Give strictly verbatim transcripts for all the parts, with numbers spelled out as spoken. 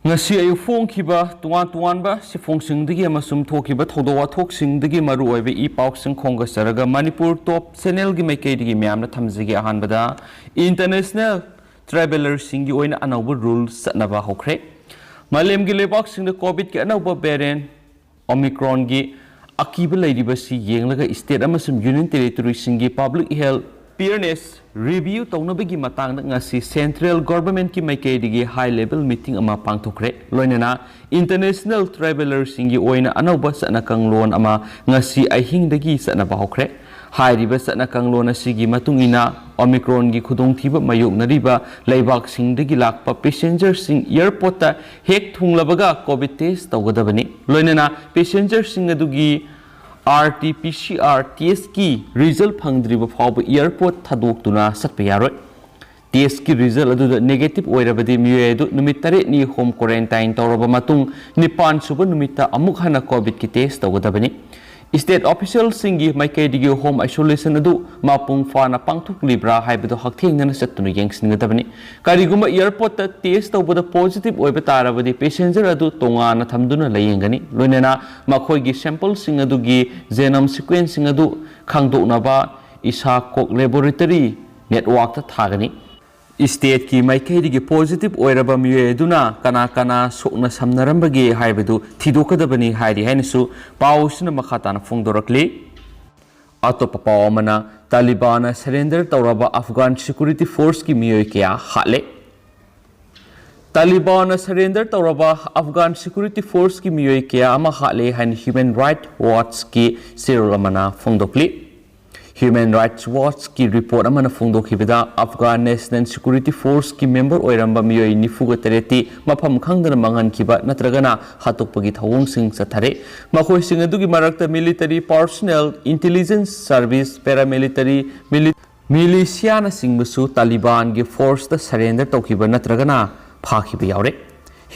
ꯉꯁꯤ ꯑꯌꯨꯛ ꯐꯣꯡꯈꯤꯕ ꯇꯣꯉꯥꯟ ꯇꯣꯉꯥꯟꯕ ꯁꯤꯐꯣꯡꯁꯤꯡꯗꯒꯤ ꯑꯃꯁꯨꯡ ꯊꯣꯛꯈꯤꯕ ꯊꯧꯗꯣꯛ ꯋꯥꯊꯣꯛꯁꯤꯡꯗꯒꯤ ꯃꯔꯨꯑꯣꯏꯕ ꯏ ꯄꯥꯎꯁꯤꯡ ꯈꯣꯝꯒꯠꯆꯔꯒ ꯃꯅꯤꯄꯨꯔ ꯇꯣꯞ ꯆꯦꯅꯦꯜꯒꯤ ꯃꯥꯏꯀꯩꯗꯒꯤ ꯃꯌꯥꯝꯅ ꯊꯝꯖꯒꯦ꯫ ꯑꯍꯥꯟꯕꯗ, ꯏꯟꯇꯔꯅꯦꯁꯅꯦꯜ ꯇ꯭ꯔꯥꯚꯦꯂꯔꯁꯤꯡꯒꯤ ꯑꯣꯏꯅ ꯑꯅꯧꯕ ꯔꯨꯜ ꯆꯠꯅꯕ ꯍꯧꯈ꯭ꯔꯦ꯫ ꯃꯥꯂꯦꯝꯒꯤ ꯂꯩꯕꯥꯛꯁꯤꯡꯗ ꯀꯣꯚꯤꯗꯀꯤ ꯑꯅꯧꯕ ꯚꯦꯔꯤꯌꯦꯟꯠ ꯑꯣꯃꯤꯀ꯭ꯔꯣꯟꯒꯤ ꯑꯀꯤꯕ ꯂꯩꯔꯤꯕꯁꯤ ꯌꯦꯡꯂꯒ ꯁ꯭ꯇꯦꯠ ꯑꯃꯁꯨꯡ ꯌꯨꯅꯤꯌꯟ ꯇꯦꯔꯤꯇꯣꯔꯤꯁꯤꯡꯒꯤ ꯄꯕ꯭ꯂꯤꯛ ꯍꯦꯜꯊ ꯄ꯭ꯔꯤꯄꯦꯌꯔꯅꯦꯁ ꯔꯤꯚꯤꯌꯨ ꯇꯧꯅꯕꯒꯤ ꯃꯇꯥꯡꯗ ꯉꯁꯤ ꯁꯦꯟꯇ꯭ꯔꯦꯜ ꯒꯣꯚꯔꯟꯃꯦꯟꯠꯀꯤ ꯃꯥꯏꯀꯩꯗꯒꯤ ꯍꯥꯏ ꯂꯦꯚꯦꯜ ꯃꯤꯇꯤꯡ ꯑꯃ ꯄꯥꯡꯊꯣꯛꯈ꯭ꯔꯦ꯫ ꯂꯣꯏꯅꯅ ꯏꯟꯇꯔꯅꯦꯁꯅꯦꯜ ꯇ꯭ꯔꯥꯚꯦꯂꯔꯁꯤꯡꯒꯤ ꯑꯣꯏꯅ ꯑꯅꯧꯕ ꯆꯠꯅ ꯀꯥꯡꯂꯣꯟ ꯑꯃ ꯉꯁꯤ ꯑꯍꯤꯡꯗꯒꯤ ꯆꯠꯅꯕ ꯍꯧꯈ꯭ꯔꯦ꯫ ꯍꯥꯏꯔꯤꯕ ꯆꯠꯅ ꯀꯥꯡꯂꯣꯟ ꯑꯁꯤꯒꯤ ꯃꯇꯨꯡ ꯏꯟꯅ ꯑꯣꯃꯤꯀ꯭ꯔꯣꯟꯒꯤ ꯈꯨꯗꯣꯡꯊꯤꯕ ꯃꯥꯌꯣꯛꯅꯔꯤꯕ ꯂꯩꯕꯥꯛꯁꯤꯡꯗꯒꯤ ꯂꯥꯛꯄ ꯄꯦꯁꯦꯟꯖꯔꯁꯤꯡ ꯑꯦꯌꯔꯄꯣꯔꯠꯇ ꯍꯦꯛ ꯊꯨꯡꯂꯕꯒ ꯀꯣꯚꯤꯗ ꯇꯦꯁ ꯇꯧꯒꯗꯕꯅꯤ꯫ ꯂꯣꯏꯅꯅ ꯄꯦꯁꯦꯟꯖꯔꯁꯤꯡ ꯑꯗꯨꯒꯤ R T P C R ꯇꯦꯁꯀꯤ result ꯐꯪꯗ꯭ꯔꯤꯕ ꯐꯥꯎꯕ ꯑꯦꯌꯔꯄꯣꯔꯠ ꯊꯥꯗꯣꯛꯇꯨꯅ ꯆꯠꯄ ꯌꯥꯔꯣꯏ꯫ ꯇꯦꯁꯀꯤ ꯔꯤꯖꯜ ꯑꯗꯨꯗ ꯅꯦꯒꯦꯇꯤꯚ ꯑꯣꯏꯔꯕꯗꯤ ꯃꯤꯑꯣꯏ ꯑꯗꯨ ꯅꯨꯃꯤꯠ ꯇꯔꯦꯠꯅꯤ ꯍꯣꯝ ꯀ꯭ꯋꯥꯔꯦꯟꯇꯥꯏꯟ ꯇꯧꯔꯕ ꯃꯇꯨꯡ, ꯅꯤꯄꯥꯟ ꯁꯨꯕ ꯅꯨꯃꯤꯠꯇ ꯑꯃꯨꯛ ꯍꯟꯅ ꯀꯣꯚꯤꯗꯀꯤ ꯇꯦꯁ ꯇꯧꯒꯗꯕꯅꯤ꯫ ꯁ꯭ꯇꯦꯠ ꯑꯣꯐꯤꯁꯤꯌꯦꯜꯁꯤꯡꯒꯤ ꯃꯥꯏꯀꯩꯗꯒꯤ ꯍꯣꯝ ꯑꯥꯏꯁꯣꯂꯦꯁꯟ ꯑꯗꯨ ꯃꯄꯨꯡ ꯐꯥꯅ ꯄꯥꯡꯊꯣꯛꯂꯤꯕ꯭ꯔꯥ ꯍꯥꯏꯕꯗꯨ ꯍꯛꯊꯦꯡꯅꯅ ꯆꯠꯇꯨꯅ ꯌꯦꯡꯁꯤꯟꯒꯗꯕꯅꯤ꯫ ꯀꯔꯤꯒꯨꯝꯕ ꯑꯦꯌꯔꯄꯣꯔꯠꯇ ꯇꯦꯁ ꯇꯧꯕꯗ ꯄꯣꯖꯤꯇꯤꯚ ꯑꯣꯏꯕ ꯇꯥꯔꯕꯗꯤ, ꯄꯦꯁꯦꯟꯖꯔ ꯑꯗꯨ ꯇꯣꯉꯥꯟꯅ ꯊꯝꯗꯨꯅ ꯂꯥꯌꯦꯡꯒꯅꯤ꯫ ꯂꯣꯏꯅꯅ ꯃꯈꯣꯏꯒꯤ ꯁꯦꯝꯄꯜꯁꯤꯡ ꯑꯗꯨꯒꯤ ꯖꯦꯅꯣꯝ ꯁꯤꯀ꯭ꯋꯦꯟꯁꯁꯤꯡ ꯑꯗꯨ ꯈꯪꯗꯣꯛꯅꯕ ꯏꯁꯥꯀꯣꯛ ꯂꯦꯕꯣꯔꯦꯇꯔꯤ ꯅꯦꯠꯋꯥꯔꯛꯇ ꯊꯥꯒꯅꯤ꯫ ꯁ꯭ꯇꯦꯠꯀꯤ ꯃꯥꯏꯀꯩꯗꯒꯤ ꯄꯣꯖꯤꯇꯤꯚ ꯑꯣꯏꯔꯕ ꯃꯤꯑꯣꯏ ꯑꯗꯨꯅ ꯀꯅꯥ ꯀꯅꯥ ꯁꯣꯛꯅ ꯁꯝꯅꯔꯝꯕꯒꯦ ꯍꯥꯏꯕꯗꯨ ꯊꯤꯗꯣꯛꯀꯗꯕꯅꯤ ꯍꯥꯏꯔꯤ ꯍꯥꯏꯅꯁꯨ ꯄꯥꯎ ꯑꯁꯤꯅ ꯃꯈꯥ ꯇꯥꯅ ꯐꯣꯡꯗꯣꯔꯛꯂꯤ꯫ ꯑꯇꯣꯞꯄ ꯄꯥꯎ ꯑꯃꯅ, ꯇꯥꯂꯤꯕꯥꯟꯅ ꯁꯔꯦꯟꯗꯔ ꯇꯧꯔꯕ ꯑꯐꯒꯥꯟ ꯁꯦꯀ꯭ꯌꯨꯔꯤꯇꯤ ꯐꯣꯔꯁꯀꯤ ꯃꯤꯑꯣꯏ ꯀꯌꯥ ꯍꯥꯠꯂꯦ꯫ ꯇꯥꯂꯤꯕꯥꯟꯅ ꯁꯔꯦꯟꯗꯔ ꯇꯧꯔꯕ ꯑꯐꯒꯥꯟ ꯁꯦꯀ꯭ꯌꯨꯔꯤꯇꯤ ꯐꯣꯔꯁꯀꯤ ꯃꯤꯑꯣꯏ ꯀꯌꯥ ꯑꯃ ꯍꯥꯠꯂꯦ ꯍꯥꯏꯅ ꯍ꯭ꯌꯨꯃꯦꯟ ꯔꯥꯏꯠ ꯋꯥꯆꯀꯤ ꯆꯦꯔꯣꯜ ꯑꯃꯅ ꯐꯣꯡꯗꯣꯛꯂꯤ꯫ ꯍ꯭ꯌꯨꯃꯦꯟ ꯔꯥꯏꯠꯁ ꯋꯥꯆꯀꯤ ꯔꯤꯄꯣꯔꯠ ꯑꯃꯅ ꯐꯣꯡꯗꯣꯛꯈꯤꯕꯗ, ꯑꯐꯒꯥꯟ ꯅꯦꯁꯅꯦꯜ ꯁꯦꯀ꯭ꯌꯨꯔꯤꯇꯤ ꯐꯣꯔꯁꯀꯤ ꯃꯦꯝꯕꯔ ꯑꯣꯏꯔꯝꯕ ꯃꯤꯑꯣꯏ ꯅꯤꯐꯨꯒ ꯇꯔꯦꯠꯇꯤ ꯃꯐꯝ ꯈꯪꯗꯅ ꯃꯥꯡꯍꯟꯈꯤꯕ ꯅꯠꯇ꯭ꯔꯒꯅ ꯍꯥꯠꯇꯣꯛꯄꯒꯤ ꯊꯧꯑꯣꯡꯁꯤꯡ ꯆꯠꯊꯔꯦ꯫ ꯃꯈꯣꯏꯁꯤꯡ ꯑꯗꯨꯒꯤ ꯃꯔꯛꯇ military personnel, intelligence service, paramilitary, ꯃꯤꯂꯤ-, ꯃꯤꯂꯤꯁꯤꯌꯥꯅꯆꯤꯡꯕꯁꯨ ꯇꯥꯂꯤꯕꯥꯟꯒꯤ ꯐꯣꯔꯁꯇ ꯁꯔꯦꯟꯗꯔ ꯇꯧꯈꯤꯕ ꯅꯠꯇ꯭ꯔꯒꯅ ꯐꯥꯈꯤꯕ ꯌꯥꯎꯔꯦ꯫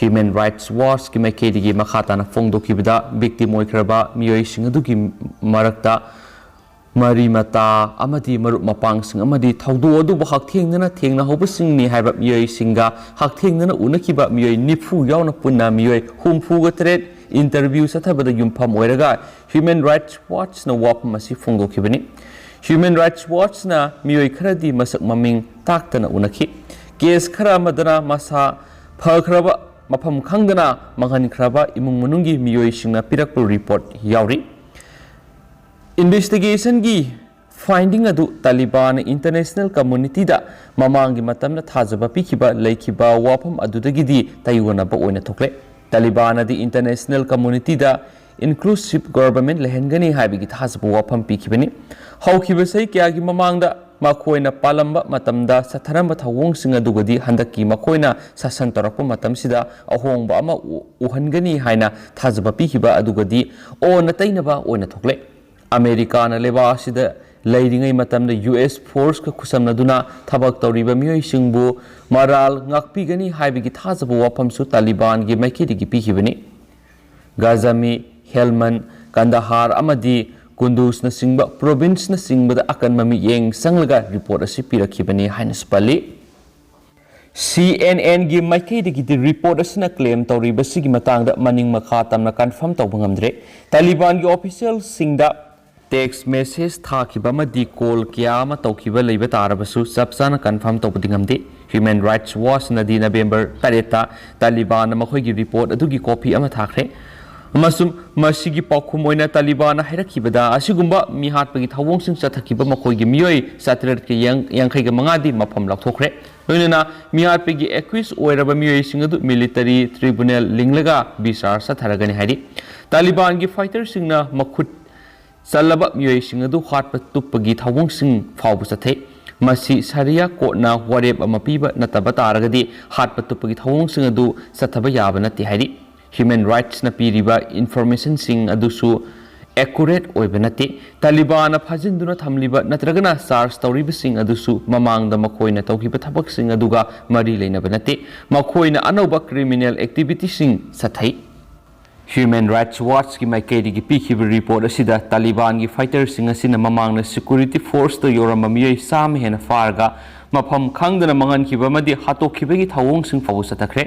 ꯍ꯭ꯌꯨꯃꯦꯟ ꯔꯥꯏꯠꯁ ꯋꯥꯆꯀꯤ ꯃꯥꯏꯀꯩꯗꯒꯤ ꯃꯈꯥ ꯇꯥꯅ ꯐꯣꯡꯗꯣꯛꯈꯤꯕꯗ, ꯚꯤꯛꯇꯤꯝ ꯑꯣꯏꯈ꯭ꯔꯕ ꯃꯤꯑꯣꯏꯁꯤꯡ ꯑꯗꯨꯒꯤ ꯃꯔꯛꯇ ꯃꯔꯤ ꯃꯇꯥ ꯑꯃꯗꯤ ꯃꯔꯨꯞ ꯃꯄꯥꯡꯁꯤꯡ ꯑꯃꯗꯤ ꯊꯧꯗꯣꯛ ꯑꯗꯨꯕꯨ ꯍꯛꯊꯦꯡꯅꯅ ꯊꯦꯡꯅꯍꯧꯕꯁꯤꯡꯅꯤ ꯍꯥꯏꯕ ꯃꯤꯑꯣꯏꯁꯤꯡꯒ ꯍꯛꯊꯦꯡꯅꯅ ꯎꯅꯈꯤꯕ ꯃꯤꯑꯣꯏ ꯅꯤꯐꯨ ꯌꯥꯎꯅ ꯄꯨꯟꯅ ꯃꯤꯑꯣꯏ ꯍꯨꯝꯐꯨꯒ ꯇꯔꯦꯠ interview ꯆꯠꯊꯕꯗ ꯌꯨꯝꯐꯝ ꯑꯣꯏꯔꯒ Human Rights Watchꯅ ꯋꯥꯐꯝ ꯑꯁꯤ ꯐꯣꯡꯗꯣꯛꯈꯤꯕꯅꯤ꯫ Human Rights Watchꯅ ꯃꯤꯑꯣꯏ ꯈꯔꯗꯤ ꯃꯁꯛ ꯃꯃꯤꯡ ꯇꯥꯛꯇꯅ ꯎꯅꯈꯤ꯫ ꯀꯦꯁ ꯈꯔ ꯑꯃꯗꯅ ꯃꯁꯥ ꯐꯈ꯭ꯔꯕ, ꯃꯐꯝ ꯈꯪꯗꯅ ꯃꯥꯡꯍꯟꯈ꯭ꯔꯕ ꯏꯃꯨꯡ ꯃꯅꯨꯡꯒꯤ ꯃꯤꯑꯣꯏꯁꯤꯡꯅ ꯄꯤꯔꯛꯄ ꯔꯤꯄꯣꯔꯠ ꯌꯥꯎꯔꯤ꯫ Investigationꯒꯤ finding ꯑꯗꯨ ꯇꯥꯂꯤꯕꯥꯟꯅ international communityꯗ ꯃꯃꯥꯡꯒꯤ ꯃꯇꯝꯗ ꯊꯥꯖꯕ ꯄꯤꯈꯤꯕ ꯂꯩꯈꯤꯕ ꯋꯥꯐꯝ ꯑꯗꯨꯗꯒꯤꯗꯤ ꯇꯩꯑꯣꯟꯅꯕ ꯑꯣꯏꯅ ꯊꯣꯛꯂꯦ꯫ ꯇꯥꯂꯤꯕꯥꯟꯅꯗꯤ international communityꯗ inclusive government ꯂꯩꯍꯟꯒꯅꯤ ꯍꯥꯏꯕꯒꯤ ꯊꯥꯖꯕ ꯋꯥꯐꯝ ꯄꯤꯈꯤꯕꯅꯤ꯫ ꯍꯧꯈꯤꯕ ꯆꯍꯤ ꯀꯌꯥꯒꯤ ꯃꯃꯥꯡꯗ ꯃꯈꯣꯏꯅ ꯄꯥꯜꯂꯝꯕ ꯃꯇꯝꯗ ꯆꯠꯊꯔꯝꯕ ꯊꯧꯑꯣꯡꯁꯤꯡ ꯑꯗꯨꯒꯗꯤ ꯍꯟꯗꯛꯀꯤ ꯃꯈꯣꯏꯅ ꯁꯥꯁꯟ ꯇꯧꯔꯛꯄ ꯃꯇꯝꯁꯤꯗ ꯑꯍꯣꯡꯕ ꯑꯃ ꯎ-, ꯎꯍꯟꯒꯅꯤ ꯍꯥꯏꯅ ꯊꯥꯖꯕ ꯄꯤꯈꯤꯕ ꯑꯗꯨꯒꯗꯤ ꯑꯣꯟꯅ ꯇꯩꯅꯕ ꯑꯣꯏꯅ ꯊꯣꯛꯂꯦ꯫ ꯑꯃꯦꯔꯤꯀꯥꯅ ꯂꯩꯕꯥꯛ ꯑꯁꯤꯗ ꯂꯩꯔꯤꯉꯩ ꯃꯇꯝꯗ ꯌꯨ ꯑꯦꯁ forceꯀ ꯈꯨꯠꯁꯝꯅꯗꯨꯅ ꯊꯕꯛ ꯇꯧꯔꯤꯕ ꯃꯤꯑꯣꯏꯁꯤꯡꯕꯨ ꯃꯔꯥꯜ ꯉꯥꯛꯄꯤꯒꯅꯤ ꯍꯥꯏꯕꯒꯤ ꯊꯥꯖꯕ ꯋꯥꯐꯝꯁꯨ ꯇꯥꯂꯤꯕꯥꯟꯒꯤ ꯃꯥꯏꯀꯩꯗꯒꯤ ꯄꯤꯈꯤꯕꯅꯤ꯫ ꯒꯥꯖꯥꯃꯤ, ꯍꯦꯜꯃꯟ, ꯀꯟꯗꯍꯥꯔ ꯑꯃꯗꯤ ꯀꯨꯟꯗꯨꯖꯅꯆꯤꯡꯕ provinceꯅꯆꯤꯡꯕꯗ ꯑꯀꯟꯕ ꯃꯤꯠꯌꯦꯡ ꯆꯪꯂꯒ ꯔꯤꯄꯣꯔꯠ ꯑꯁꯤ ꯄꯤꯔꯛꯈꯤꯕꯅꯤ ꯍꯥꯏꯅꯁꯨ ꯄꯜꯂꯤ꯫ ꯁꯤ ꯑꯦꯟ ꯑꯦꯟꯒꯤ ꯃꯥꯏꯀꯩꯗꯒꯤꯗꯤ ꯔꯤꯄꯣꯔꯠ ꯑꯁꯤꯅ claim ꯇꯧꯔꯤꯕꯁꯤꯒꯤ ꯃꯇꯥꯡꯗ ꯃꯅꯤꯡ ꯃꯈꯥ ꯇꯝꯅ confirm ꯇꯧꯕ ꯉꯝꯗ꯭ꯔꯦ꯫ ꯇꯥꯂꯤꯕꯥꯟꯒꯤ officialꯁꯤꯡꯗ text message ꯊꯥꯈꯤꯕ ꯑꯃꯗꯤ call ꯀꯌꯥ ꯑꯃ ꯇꯧꯈꯤꯕ ꯂꯩꯕ ꯇꯥꯔꯕꯁꯨ ꯆꯞ ꯆꯥꯅ confirm ꯇꯧꯕꯗꯤ ꯉꯝꯗꯦ꯫ Human Rights Watchꯅꯗꯤ November ꯇꯔꯦꯠꯇ ꯇꯥꯂꯤꯕꯥꯟꯅ ꯃꯈꯣꯏꯒꯤ ꯔꯤꯄꯣꯔꯠ ꯑꯗꯨꯒꯤ copy ꯑꯃ ꯊꯥꯈ꯭ꯔꯦ꯫ ꯑꯃꯁꯨꯡ ꯃꯁꯤꯒꯤ ꯄꯥꯎꯈꯨꯝ ꯑꯣꯏꯅ ꯇꯥꯂꯤꯕꯥꯟꯅ ꯍꯥꯏꯔꯛꯈꯤꯕꯗ, ꯑꯁꯤꯒꯨꯝꯕ ꯃꯤꯍꯥꯠꯄꯒꯤ ꯊꯧꯑꯣꯡꯁꯤꯡ ꯆꯠꯊꯈꯤꯕ ꯃꯈꯣꯏꯒꯤ ꯃꯤꯑꯣꯏ ꯆꯥꯇ꯭ꯔꯦꯠꯀ ꯌꯥꯡꯈꯩꯒ ꯃꯉꯥꯗꯤ ꯃꯐꯝ ꯂꯧꯊꯣꯛꯈ꯭ꯔꯦ꯫ ꯂꯣꯏꯅꯅ ꯃꯤꯍꯥꯠꯄꯒꯤ accused ꯑꯣꯏꯔꯕ ꯃꯤꯑꯣꯏꯁꯤꯡ ꯑꯗꯨ military tribunal ꯂꯤꯡꯂꯒ ꯕꯤꯆꯥꯔ ꯆꯠꯊꯔꯒꯅꯤ ꯍꯥꯏꯔꯤ꯫ ꯇꯥꯂꯤꯕꯥꯟꯒꯤ fighterꯁꯤꯡꯅ ꯃꯈꯨꯠ ꯆꯜꯂꯕ ꯃꯤꯑꯣꯏꯁꯤꯡ ꯑꯗꯨ ꯍꯥꯠꯄ ꯇꯨꯞꯄꯒꯤ ꯊꯧꯑꯣꯡꯁꯤꯡ ꯐꯥꯎꯕ ꯆꯠꯊꯩ꯫ ꯃꯁꯤ ꯁꯔꯤꯌꯥ courtꯅ ꯋꯥꯔꯦꯞ ꯑꯃ ꯄꯤꯕ ꯅꯠꯇꯕ ꯇꯥꯔꯒꯗꯤ ꯍꯥꯠꯄ ꯇꯨꯞꯄꯒꯤ ꯊꯧꯑꯣꯡꯁꯤꯡ ꯑꯗꯨ ꯆꯠꯊꯕ ꯌꯥꯕ ꯅꯠꯇꯦ ꯍꯥꯏꯔꯤ꯫ Human Rightsꯅ ꯄꯤꯔꯤꯕ informationꯁꯤꯡ ꯑꯗꯨꯁꯨ accurate ꯑꯣꯏꯕ ꯅꯠꯇꯦ꯫ ꯇꯥꯂꯤꯕꯥꯟꯅ ꯐꯥꯖꯤꯟꯗꯨꯅ ꯊꯝꯂꯤꯕ ꯅꯠꯇ꯭ꯔꯒꯅ charge ꯇꯧꯔꯤꯕꯁꯤꯡ ꯑꯗꯨꯁꯨ ꯃꯃꯥꯡꯗ ꯃꯈꯣꯏꯅ ꯇꯧꯈꯤꯕ ꯊꯕꯛꯁꯤꯡ ꯑꯗꯨꯒ ꯃꯔꯤ ꯂꯩꯅꯕ ꯅꯠꯇꯦ꯫ ꯃꯈꯣꯏꯅ ꯑꯅꯧꯕ criminal activityꯁꯤꯡ ꯆꯠꯊꯩ꯫ Human Rights Watchꯀꯤ ꯃꯥꯏꯀꯩꯗꯒꯤ ꯄꯤꯈꯤꯕ ꯔꯤꯄꯣꯔꯠ ꯑꯁꯤꯗ ꯇꯥꯂꯤꯕꯥꯟꯒꯤ ꯐꯥꯏꯇꯔꯁꯤꯡ ꯑꯁꯤꯅ ꯃꯃꯥꯡꯗ ꯁꯦꯀ꯭ꯌꯨꯔꯤꯇꯤ ꯐꯣꯔꯁꯇ ꯌꯧꯔꯝꯕ ꯃꯤꯑꯣꯏ ꯆꯥꯝꯃ ꯍꯦꯟꯅ ꯐꯥꯔꯒ ꯃꯐꯝ ꯈꯪꯗꯅ ꯃꯥꯡꯍꯟꯈꯤꯕ ꯑꯃꯗꯤ ꯍꯥꯠꯇꯣꯛꯈꯤꯕꯒꯤ ꯊꯧꯑꯣꯡꯁꯤꯡ ꯐꯥꯎꯕ ꯆꯠꯊꯈ꯭ꯔꯦ꯫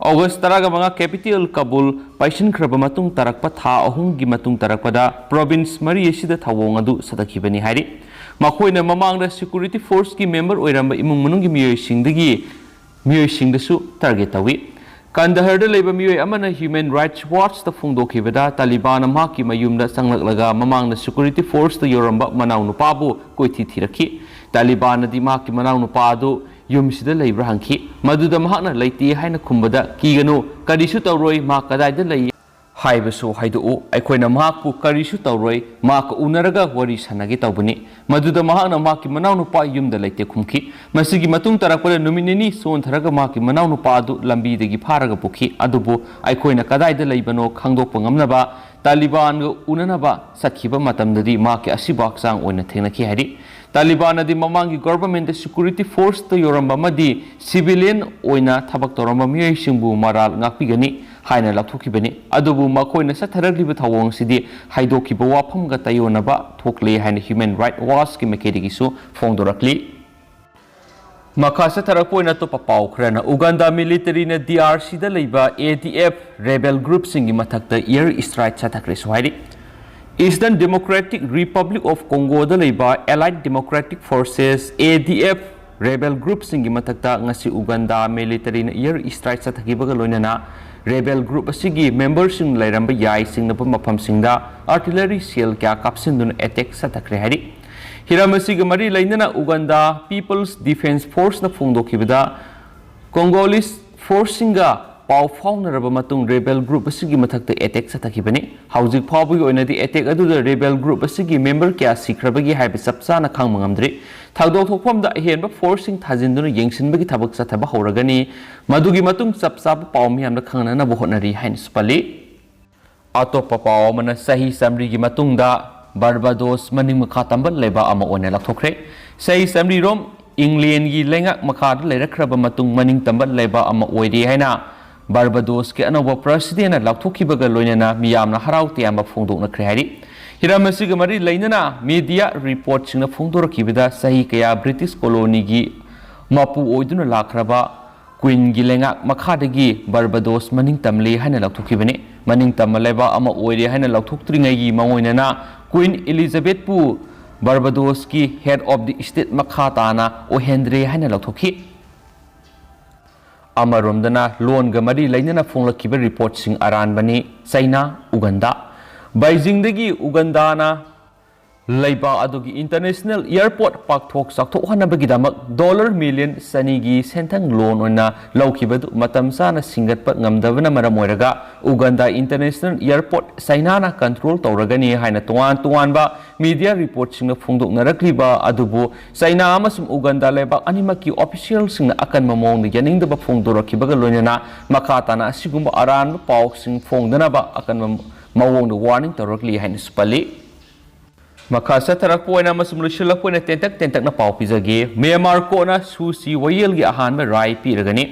ꯑꯣꯒꯁ ꯇꯔꯥꯒ ꯃꯉꯥ capital Kabul ꯄꯥꯏꯁꯤꯟꯈ꯭ꯔꯕ ꯃꯇꯨꯡ ꯇꯥꯔꯛꯄ ꯊꯥ ꯑꯍꯨꯝꯒꯤ ꯃꯇꯨꯡ ꯇꯥꯔꯛꯄꯗ ꯄ꯭ꯔꯣꯚꯤꯟꯁ ꯃꯔꯤ ꯑꯁꯤꯗ ꯊꯧꯑꯣꯡ ꯑꯗꯨ ꯆꯠꯊꯈꯤꯕꯅꯤ ꯍꯥꯏꯔꯤ꯫ ꯃꯈꯣꯏꯅ ꯃꯃꯥꯡꯗ ꯁꯦꯀ꯭ꯌꯨꯔꯤꯇꯤ ꯐꯣꯔꯁꯀꯤ ꯃꯦꯝꯕꯔ ꯑꯣꯏꯔꯝꯕ ꯏꯃꯨꯡ ꯃꯅꯨꯡꯒꯤ ꯃꯤꯑꯣꯏꯁꯤꯡꯗꯒꯤ ꯃꯤꯑꯣꯏꯁꯤꯡꯗꯁꯨ ꯇꯥꯔꯒꯦꯠ ꯇꯧꯏ꯫ ꯀꯟꯗꯍꯔꯗ ꯂꯩꯕ ꯃꯤꯑꯣꯏ ꯑꯃꯅ ꯍ꯭ꯌꯨꯃꯦꯟ ꯔꯥꯏꯠꯁ ꯋꯥꯆꯇ ꯐꯣꯡꯗꯣꯛꯈꯤꯕꯗ, ꯇꯥꯂꯤꯕꯥꯟꯅ ꯃꯍꯥꯛꯀꯤ ꯃꯌꯨꯝꯗ ꯆꯪꯂꯛꯂꯒ ꯃꯃꯥꯡꯗ ꯁꯦꯀ꯭ꯌꯨꯔꯤꯇꯤ ꯐꯣꯔꯁꯇ ꯌꯧꯔꯝꯕ ꯃꯅꯥꯎꯅꯨꯄꯥꯕꯨ ꯀꯣꯏꯊꯤ ꯊꯤꯔꯛꯈꯤ꯫ ꯇꯥꯂꯤꯕꯥꯟꯅꯗꯤ ꯃꯍꯥꯛꯀꯤ ꯃꯅꯥꯎꯅꯨꯄꯥ ꯑꯗꯨ ꯌꯨꯝꯁꯤꯗ ꯂꯩꯕ꯭ꯔꯥ ꯍꯪꯈꯤ꯫ ꯃꯗꯨꯗ ꯃꯍꯥꯛꯅ ꯂꯩꯇꯦ ꯍꯥꯏꯅ ꯈꯨꯝꯕꯗ, "ꯀꯤꯒꯅꯨ, ꯀꯔꯤꯁꯨ ꯇꯧꯔꯣꯏ, ꯃꯍꯥꯛ ꯀꯗꯥꯏꯗ ꯂꯩ ꯍꯥꯏꯕꯁꯨ ꯍꯥꯏꯗꯣꯛꯎ꯫ ꯑꯩꯈꯣꯏꯅ ꯃꯍꯥꯛꯄꯨ ꯀꯔꯤꯁꯨ ꯇꯧꯔꯣꯏ, ꯃꯍꯥꯛꯀ ꯎꯅꯔꯒ ꯋꯥꯔꯤ ꯁꯥꯟꯅꯒꯦ ꯇꯧꯕꯅꯤ"꯫ ꯃꯗꯨꯗ ꯃꯍꯥꯛꯅ ꯃꯍꯥꯛꯀꯤ ꯃꯅꯥꯎꯅꯨꯄꯥ ꯌꯨꯝꯗ ꯂꯩꯇꯦ ꯈꯨꯝꯈꯤ꯫ ꯃꯁꯤꯒꯤ ꯃꯇꯨꯡ ꯇꯥꯔꯛꯄꯗ ꯅꯨꯃꯤꯠ ꯅꯤꯅꯤ ꯆꯣꯟꯊꯔꯒ ꯃꯍꯥꯛꯀꯤ ꯃꯅꯥꯎꯅꯨꯄꯥ ꯑꯗꯨ ꯂꯝꯕꯤꯗꯒꯤ ꯐꯥꯔꯒ ꯄꯨꯈꯤ꯫ ꯑꯗꯨꯕꯨ ꯑꯩꯈꯣꯏꯅ ꯀꯗꯥꯏꯗ ꯂꯩꯕꯅꯣ ꯈꯪꯗꯣꯛꯄ ꯉꯝꯅꯕ ꯇꯥꯂꯤꯕꯥꯟꯒ ꯎꯅꯅꯕ ꯆꯠꯈꯤꯕ ꯃꯇꯝꯗꯗꯤ ꯃꯍꯥꯛꯀꯤ ꯑꯁꯤꯕ ꯍꯛꯆꯥꯡ ꯑꯣꯏꯅ ꯊꯦꯡꯅꯈꯤ ꯍꯥꯏꯔꯤ꯫ ꯇꯥꯂꯤꯕꯥꯟꯅꯗꯤ ꯃꯃꯥꯡꯒꯤ ꯒꯣꯚꯔꯟꯃꯦꯟꯠꯇ ꯁꯦꯀ꯭ꯌꯨꯔꯤꯇꯤ ꯐꯣꯔꯁꯇ ꯌꯧꯔꯝꯕ ꯑꯃꯗꯤ ꯁꯤꯚꯤꯂꯤꯌꯟ ꯑꯣꯏꯅ ꯊꯕꯛ ꯇꯧꯔꯝꯕ ꯃꯤꯑꯣꯏꯁꯤꯡꯕꯨ ꯃꯔꯥꯜ ꯉꯥꯛꯄꯤꯒꯅꯤ ꯍꯥꯏꯅ ꯂꯥꯎꯊꯣꯛꯈꯤꯕꯅꯤ꯫ ꯑꯗꯨꯕꯨ ꯃꯈꯣꯏꯅ ꯆꯠꯊꯔꯛꯂꯤꯕ ꯊꯧꯑꯣꯡꯁꯤꯗꯤ ꯍꯥꯏꯗꯣꯛꯈꯤꯕ ꯋꯥꯐꯝꯒ ꯇꯥꯏꯑꯣꯟꯅꯕ ꯊꯣꯛꯂꯦ ꯍꯥꯏꯅ ꯍ꯭ꯌꯨꯃꯦꯟ ꯔꯥꯏꯠ ꯋꯥꯆꯀꯤ ꯃꯥꯏꯀꯩꯗꯒꯤꯁꯨ ꯐꯣꯡꯗꯣꯔꯛꯂꯤ꯫ ꯃꯈꯥ ꯆꯠꯊꯔꯛꯄ ꯑꯣꯏꯅ ꯑꯇꯣꯞꯄ ꯄꯥꯎ ꯈꯔꯅ, ꯎꯒꯥꯟꯗꯥ ꯃꯤꯂꯤꯇꯔꯤꯅ ꯗꯤ ꯑꯥꯔ ꯁꯤꯗ ꯂꯩꯕ ꯑꯦ ꯗꯤ ꯑꯦꯐ ꯔꯦꯕꯦꯜ ꯒ꯭ꯔꯨꯞꯁꯤꯡꯒꯤ ꯃꯊꯛꯇ ꯏꯌꯔ ꯏꯁꯇ꯭ꯔꯥꯏꯛ ꯆꯠꯊꯈ꯭ꯔꯦꯁꯨ ꯍꯥꯏꯔꯤ꯫ Eastern Democratic Republic of Congoꯗ ꯂꯩꯕ Allied Democratic Forces, A D F, rebel ꯒ꯭ꯔꯨꯞꯁꯤꯡꯒꯤ ꯃꯊꯛꯇ ꯉꯁꯤ ꯎꯒꯥꯟꯗꯥ ꯃꯤꯂꯤꯇꯔꯤꯅ ꯏꯌꯔ ꯏꯁꯇ꯭ꯔꯥꯏꯛ ꯆꯠꯊꯈꯤꯕꯒ ꯂꯣꯏꯅꯅ ꯔꯦꯕꯦꯜ ꯒ꯭ꯔꯨꯞ ꯑꯁꯤꯒꯤ ꯃꯦꯝꯕꯔꯁꯤꯡ ꯂꯩꯔꯝꯕ ꯌꯥꯏ ꯆꯤꯡꯅꯕ ꯃꯐꯝꯁꯤꯡꯗ ꯑꯥꯔꯇꯤꯂꯔꯤ ꯁꯦꯜ ꯀꯌꯥ ꯀꯥꯞꯁꯤꯟꯗꯨꯅ ꯑꯦꯇꯦꯛ ꯆꯠꯊꯈ꯭ꯔꯦ ꯍꯥꯏꯔꯤ꯫ ꯍꯤꯔꯝ ꯑꯁꯤꯒ ꯃꯔꯤ ꯂꯩꯅꯅ ꯎꯒꯥꯟꯗꯥ ꯄꯤꯄꯜꯁ ꯗꯤꯐꯦꯟꯁ ꯐꯣꯔꯁꯅ ꯐꯣꯡꯗꯣꯛꯈꯤꯕꯗ, ꯀꯣꯡꯒꯣꯂꯤꯁ ꯐꯣꯔꯁꯁꯤꯡꯒ ꯄꯥꯎ ꯐꯥꯎꯅꯔꯕ ꯃꯇꯨꯡ ꯔꯦꯕꯦꯜ ꯒ꯭ꯔꯨꯞ ꯑꯁꯤꯒꯤ ꯃꯊꯛꯇ ꯑꯦꯇꯦꯛ ꯆꯠꯊꯈꯤꯕꯅꯤ꯫ ꯍꯧꯖꯤꯛ ꯐꯥꯎꯕꯒꯤ ꯑꯣꯏꯅꯗꯤ ꯑꯦꯇꯦꯛ ꯑꯗꯨꯗ ꯔꯦꯕꯦꯜ ꯒ꯭ꯔꯨꯞ ꯑꯁꯤꯒꯤ ꯃꯦꯝꯕꯔ ꯀꯌꯥ ꯁꯤꯈ꯭ꯔꯕꯒꯦ ꯍꯥꯏꯕ ꯆꯞ ꯆꯥꯅ ꯈꯪꯕ ꯉꯝꯗ꯭ꯔꯤ꯫ ꯊꯧꯗꯣꯛ ꯊꯣꯛꯐꯝꯗ ꯑꯍꯦꯟꯕ ꯐꯣꯔꯁꯁꯤꯡ ꯊꯥꯖꯤꯟꯗꯨꯅ ꯌꯦꯡꯁꯤꯟꯕꯒꯤ ꯊꯕꯛ ꯆꯠꯊꯕ ꯍꯧꯔꯒꯅꯤ꯫ ꯃꯗꯨꯒꯤ ꯃꯇꯨꯡ ꯆꯞ ꯆꯥꯕ ꯄꯥꯎ ꯃꯤꯌꯥꯝꯗ ꯈꯪꯅꯅꯕ ꯍꯣꯠꯅꯔꯤ ꯍꯥꯏꯅꯁꯨ ꯄꯜꯂꯤ꯫ ꯑꯇꯣꯞꯄ ꯄꯥꯎ ꯑꯃꯅ, ꯆꯍꯤ ꯆꯥꯃꯔꯤꯒꯤ ꯃꯇꯨꯡꯗ ꯕꯥꯔꯕꯥꯗꯣꯁ ꯃꯅꯤꯡ ꯃꯈꯥ ꯇꯝꯕ ꯂꯩꯕꯥꯛ ꯑꯃ ꯑꯣꯏꯅ ꯂꯥꯎꯊꯣꯛꯈ꯭ꯔꯦ꯫ ꯆꯍꯤ ꯆꯥꯃꯔꯤꯔꯣꯝ ꯏꯪꯂꯦꯟꯒꯤ ꯂꯩꯉꯥꯛ ꯃꯈꯥꯗ ꯂꯩꯔꯛꯈ꯭ꯔꯕ ꯃꯇꯨꯡ ꯃꯅꯤꯡ ꯇꯝꯕ ꯂꯩꯕꯥꯛ ꯑꯃ ꯑꯣꯏꯔꯤ ꯍꯥꯏꯅ ꯕꯥꯔꯕꯥꯗꯣꯁꯀꯤ ꯑꯅꯧꯕ ꯄ꯭ꯔꯁꯤꯗꯦꯟꯅ ꯂꯥꯎꯊꯣꯛꯈꯤꯕꯒ ꯂꯣꯏꯅꯅ ꯃꯤꯌꯥꯝꯅ ꯍꯔꯥꯎ ꯇꯌꯥꯝꯕ ꯐꯣꯡꯗꯣꯛꯅꯈ꯭ꯔꯦ ꯍꯥꯏꯔꯤ꯫ ꯍꯤꯔꯝ ꯑꯁꯤꯒ ꯃꯔꯤ ꯂꯩꯅꯅ ꯃꯤꯗꯤꯌꯥ ꯔꯤꯄꯣꯔꯠꯁꯤꯡꯅ ꯐꯣꯡꯗꯣꯔꯛꯈꯤꯕꯗ ꯆꯍꯤ ꯀꯌꯥ ꯕ꯭ꯔꯤꯇꯤꯁ ꯀꯣꯂꯣꯅꯤꯒꯤ ꯃꯄꯨ ꯑꯣꯏꯗꯨꯅ ꯂꯥꯛꯈ꯭ꯔꯕ ꯀ꯭ꯋꯤꯟꯒꯤ ꯂꯩꯉꯥꯛ ꯃꯈꯥꯗꯒꯤ ꯕꯥꯔꯕꯥꯗꯣꯁ ꯃꯅꯤꯡ ꯇꯝꯂꯤ ꯍꯥꯏꯅ ꯂꯥꯎꯊꯣꯛꯈꯤꯕꯅꯤ꯫ ꯃꯅꯤꯡ ꯇꯝꯕ ꯂꯩꯕꯥꯛ ꯑꯃ ꯑꯣꯏꯔꯦ ꯍꯥꯏꯅ ꯂꯥꯎꯊꯣꯛꯇ꯭ꯔꯤꯉꯩꯒꯤ ꯃꯉꯣꯏꯅꯅ queen ꯏꯂꯤꯖꯥꯕꯦꯠꯄꯨ ꯕꯥꯔꯕꯥꯗꯣꯁꯀꯤ head of the state ꯃꯈꯥ ꯇꯥꯅ ꯑꯣꯏꯍꯟꯗ꯭ꯔꯦ ꯍꯥꯏꯅ ꯂꯥꯎꯊꯣꯛꯈꯤ꯫ ꯑꯃꯔꯣꯝꯗꯅ ꯂꯣꯟꯒ ꯃꯔꯤ ꯂꯩꯅꯅ ꯐꯣꯡꯂꯛꯈꯤꯕ ꯔꯤꯄꯣꯔꯠꯁꯤꯡ ꯑꯔꯥꯟꯕꯅꯤ꯫ ꯆꯩꯅꯥ, ꯎꯒꯟꯗꯥ꯫ ꯕꯩꯖꯤꯡꯗꯒꯤ ꯎꯒꯟꯗꯥꯅ ꯂꯩꯕꯥꯛ ꯑꯗꯨꯒꯤ international airport ꯄꯥꯛꯊꯣꯛ ꯆꯥꯎꯊꯣꯛꯍꯟꯅꯕꯒꯤꯗꯃꯛ ꯗꯣꯂꯔ ꯃꯤꯂꯤꯌꯟ ꯆꯅꯤꯒꯤ ꯁꯦꯟꯊꯪ ꯂꯣꯟ ꯑꯣꯏꯅ ꯂꯧꯈꯤꯕꯗꯨ ꯃꯇꯝ ꯆꯥꯅ ꯁꯤꯡꯒꯠꯄ ꯉꯝꯗꯕꯅ ꯃꯔꯝ ꯑꯣꯏꯔꯒ ꯎꯒꯟꯗꯥ international airport ꯆꯩꯅꯥꯅ control ꯇꯧꯔꯒꯅꯤ ꯍꯥꯏꯅ ꯇꯣꯉꯥꯟ ꯇꯣꯉꯥꯟꯕ ꯃꯤꯗꯤꯌꯥ ꯔꯤꯄꯣꯔꯠꯁꯤꯡꯅ ꯐꯣꯡꯗꯣꯛꯅꯔꯛꯂꯤꯕ ꯑꯗꯨꯕꯨ ꯆꯩꯅꯥ ꯑꯃꯁꯨꯡ ꯎꯒꯟꯗꯥ ꯂꯩꯕꯥꯛ ꯑꯅꯤꯃꯛꯀꯤ ꯑꯣꯐꯤꯁꯤꯌꯦꯜꯁꯤꯡꯅ ꯑꯀꯟꯕ ꯃꯑꯣꯡꯗ ꯌꯥꯅꯤꯡꯗꯕ ꯐꯣꯡꯗꯣꯔꯛꯈꯤꯕꯒ ꯂꯣꯏꯅꯅ ꯃꯈꯥ ꯇꯥꯅ ꯑꯁꯤꯒꯨꯝꯕ ꯑꯔꯥꯟꯕ ꯄꯥꯎꯁꯤꯡ ꯐꯣꯡꯗꯅꯕ ꯑꯀꯟꯕ ꯃꯑꯣꯡꯗ ꯋꯥꯔꯅꯤꯡ ꯇꯧꯔꯛꯂꯤ ꯍꯥꯏꯅꯁꯨ ꯄꯜꯂꯤ꯫ ꯃꯈꯥ ꯆꯠꯊꯔꯛꯄ ꯑꯣꯏꯅ ꯑꯃꯁꯨꯡ ꯂꯣꯏꯁꯤꯜꯂꯛꯄ ꯑꯣꯏꯅ ꯇꯦꯟꯇꯛ ꯇꯦꯟꯇꯛꯅ ꯄꯥꯎ ꯄꯤꯖꯒꯦ꯫ ꯃ꯭ꯌꯥꯟꯃꯥꯔ ꯀꯣꯔꯠꯅ ꯁꯨ ꯆꯤ ꯋꯥꯌꯦꯜꯒꯤ ꯑꯍꯥꯟꯕ ꯔꯥꯏ ꯄꯤꯔꯒꯅꯤ꯫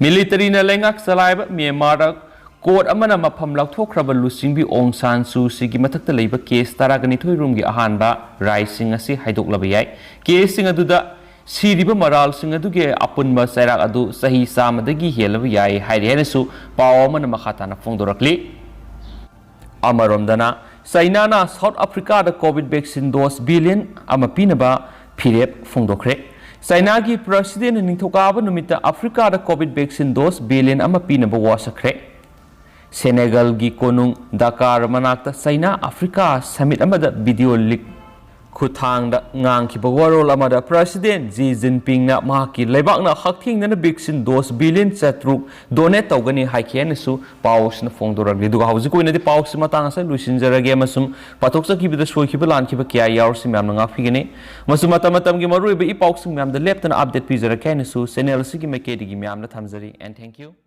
ꯃꯤꯂꯤꯇꯔꯤꯅ ꯂꯩꯉꯥꯛ ꯆꯂꯥꯏꯕ ꯃ꯭ꯌꯥꯟꯃꯥꯔꯗ ꯀꯣꯔꯠ ꯑꯃꯅ ꯃꯐꯝ ꯂꯧꯊꯣꯛꯈ꯭ꯔꯕ ꯂꯨꯆꯤꯡꯕꯤ ꯑꯣꯡ ꯁꯥꯟ ꯁꯨ ꯆꯤꯒꯤ ꯃꯊꯛꯇ ꯂꯩꯕ ꯀꯦꯁ ꯇꯔꯥꯒ ꯅꯤꯊꯣꯏ ꯔꯣꯝꯒꯤ ꯑꯍꯥꯟꯕ ꯔꯥꯏꯁꯤꯡ ꯑꯁꯤ ꯍꯥꯏꯗꯣꯛꯂꯕ ꯌꯥꯏ꯫ ꯀꯦꯁꯁꯤꯡ ꯑꯗꯨꯗ ꯁꯤꯔꯤꯕ ꯃꯔꯥꯜꯁꯤꯡ ꯑꯗꯨꯒꯤ ꯑꯄꯨꯟꯕ ꯆꯩꯔꯥꯛ ꯑꯗꯨ ꯆꯍꯤ ꯆꯥꯝꯃꯗꯒꯤ ꯍꯦꯜꯂꯕ ꯌꯥꯏ ꯍꯥꯏꯔꯤ ꯍꯥꯏꯅꯁꯨ ꯄꯥꯎ ꯑꯃꯅ ꯃꯈꯥ ꯇꯥꯅ ꯐꯣꯡꯗꯣꯔꯛꯂꯤ꯫ ꯑꯃꯔꯣꯝꯗꯅ ꯆꯩꯅꯥꯅ ꯁꯥꯎꯠ ꯑꯐ꯭ꯔꯤꯀꯥꯗ ꯀꯣꯚꯤꯗ ꯚꯦꯛꯁꯤꯟ ꯗꯣꯁ ꯕꯤꯂꯤꯌꯟ ꯑꯃ ꯄꯤꯅꯕ ꯐꯤꯔꯦꯞ ꯐꯣꯡꯗꯣꯛꯈ꯭ꯔꯦ꯫ ꯆꯩꯅꯥꯒꯤ ꯄ꯭ꯔꯁꯤꯗꯦꯟꯅ ꯅꯤꯡꯊꯧꯀꯥꯕ ꯅꯨꯃꯤꯠꯇ ꯑꯐ꯭ꯔꯤꯀꯥꯗ ꯀꯣꯚꯤꯗ ꯚꯦꯛꯁꯤꯟ ꯗꯣꯁ ꯕꯤꯂꯤꯌꯟ ꯑꯃ ꯄꯤꯅꯕ ꯋꯥꯁꯛꯈ꯭ꯔꯦ꯫ ꯁꯦꯅꯦꯒꯜꯒꯤ ꯀꯣꯅꯨꯡ ꯗꯀꯥꯔ ꯃꯅꯥꯛꯇ ꯆꯩꯅꯥ ꯑꯐ꯭ꯔꯤꯀꯥ ꯁꯃꯤꯠ ꯑꯃꯗ ꯚꯤꯗꯤꯑꯣ ꯂꯤꯛ ꯈꯨꯠꯊꯥꯡꯗ ꯉꯥꯡꯈꯤꯕ ꯋꯥꯔꯣꯜ ꯑꯃꯗ ꯄ꯭ꯔꯁꯤꯗꯦꯟ ꯖꯤ ꯖꯤꯟꯄꯤꯡꯅ ꯃꯍꯥꯛꯀꯤ ꯂꯩꯕꯥꯛꯅ ꯍꯛꯊꯦꯡꯅꯅ ꯚꯦꯛꯁꯤꯟ ꯗꯣꯁ ꯕꯤꯂꯤꯌꯟ ꯆꯥꯇ꯭ꯔꯨꯛ ꯗꯣꯅꯦꯠ ꯇꯧꯒꯅꯤ ꯍꯥꯏꯈꯤ ꯍꯥꯏꯅꯁꯨ ꯄꯥꯎꯁꯤꯅ ꯐꯣꯡꯗꯣꯔꯛꯂꯤ꯫ ꯑꯗꯨꯒ ꯍꯧꯖꯤꯛꯀꯤ ꯑꯣꯏꯅꯗꯤ ꯄꯥꯎꯁꯤ ꯃꯇꯥꯡ ꯑꯁꯤꯗ ꯂꯣꯏꯁꯤꯟꯖꯔꯒꯦ ꯑꯃꯁꯨꯡ ꯄꯥꯊꯣꯛꯆꯈꯤꯕꯗ ꯁꯣꯏꯈꯤꯕ ꯂꯥꯟꯈꯤꯕ ꯀꯌꯥ ꯌꯥꯎꯔꯁꯨ ꯃꯌꯥꯝꯅ ꯉꯥꯛꯄꯤꯒꯅꯤ꯫ ꯑꯃꯁꯨꯡ ꯃꯇꯝ ꯃꯇꯝꯒꯤ ꯃꯔꯨꯑꯣꯏꯕ ꯏ ꯄꯥꯎꯁꯤꯡ ꯃꯌꯥꯝꯗ ꯂꯦꯞꯇꯅ ꯑꯞꯗꯦꯠ ꯄꯤꯖꯔꯛꯀꯦ ꯍꯥꯏꯅꯁꯨ ꯆꯦꯅꯦꯜ ꯑꯁꯤꯒꯤ ꯃꯥꯏꯀꯩꯗꯒꯤ ꯃꯌꯥꯝꯗ ꯊꯝꯖꯔꯤ꯫ And thank you꯫